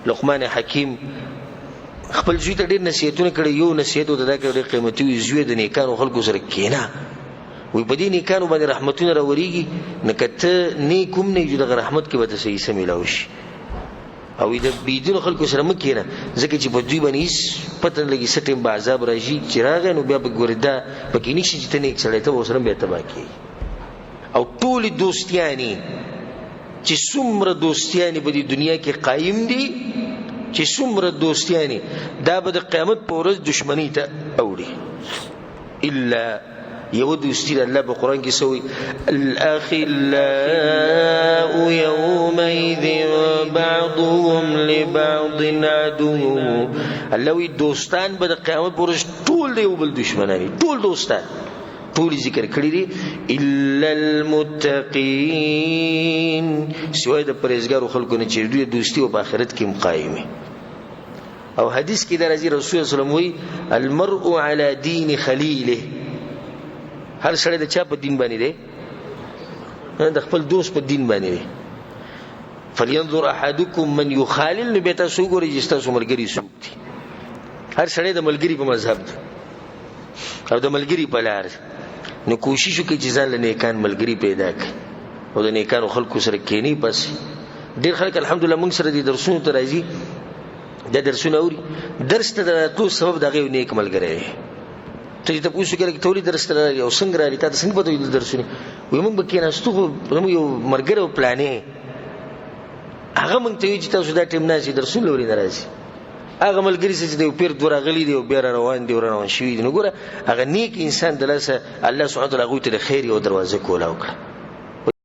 لقمان حکیم خپل زوی ته ډېر نصیحتونه کړي، یو نصیحت ورته دا کړی، ډېر قیمتي وي، زوی د نیکانو خلکو سره کښېنه، وایي په دې نیکانو باندې رحمتونه راورېږي، نو که ته نیک هم نه یې دغه رحمت کې به ته څه حصه میلاو شي. او د بېدینو خلکو سره مه کښېنه، ځکه چې په دوی باندې هېڅ پته نه لګي څه ټایم به عذاب راشي، چې راغی نو بیا به ګورې دا پکې نشي چې ته نیک سړی، ته به ورسره بیا تباه کېږي. او ټولې دوستیانې چې څومره دوستیانې په دې دنیا کې قایم دي، چې څومره دوستیانې، دا به د قیامت په ورځ دښمنۍ ته اوړي. الا یو دوستی د الله په قرآن کې سوی، الاخلاء یومئذ بعضهم لبعض عدو. الله وی دوستان به د قیامت پر ورځ ټول د یو بل دشمنان دي، ټول دوستان ټول ذکر کړی دي، الا المتقین، سوای د پرهیزګارو خلکو نه چې دوی دوستی او په آخرت کې هم قایمي. او حدیث کې درځي رسول الله صلی الله علیه وسلم وی المرء علی دین خلیله، هر سړی د چا په دین باندې دی؟ د خپل دوست په دین باندې دی. فلینظر احدکم من یخالل، نو بیا تاسو وګورئ چې ستاسو ملګري څوک دي. هر سړی د ملګري په مذهب دی او د ملګري په لار، نو کوشش وکړئ چې ځان له نیکان ملګري پیدا کړئ او د نیکانو خلکو سره کښېنئ. پس ډېر خلک الحمدلله موږ سره دې درسونو ته راځي، دا درسونه اوري، درس ته د راتلو سبب د هغه یو نیک ملګری دی. ته چې تپوس وکړې ته ولې درس ته راغلې او څنګه راغلې، تا ته څنګه پته وي د درسونو؟ وایي موږ به کښېناستو، خو زموږ یو ملګری او پلانې هغه موږ ته وایي چې تاسو دا ټایم ناست یئ، درسونه له ولې نه راځي؟ هغه ملګري څه چې د یو پیر دوه راغلي دي او بیا را روان دي او را روان شوي دي. نو ګوره هغه نیک انسان د لاسه الله سبحانه وتعالی هغوی ته د خیر یوه دروازه کولاو کړه.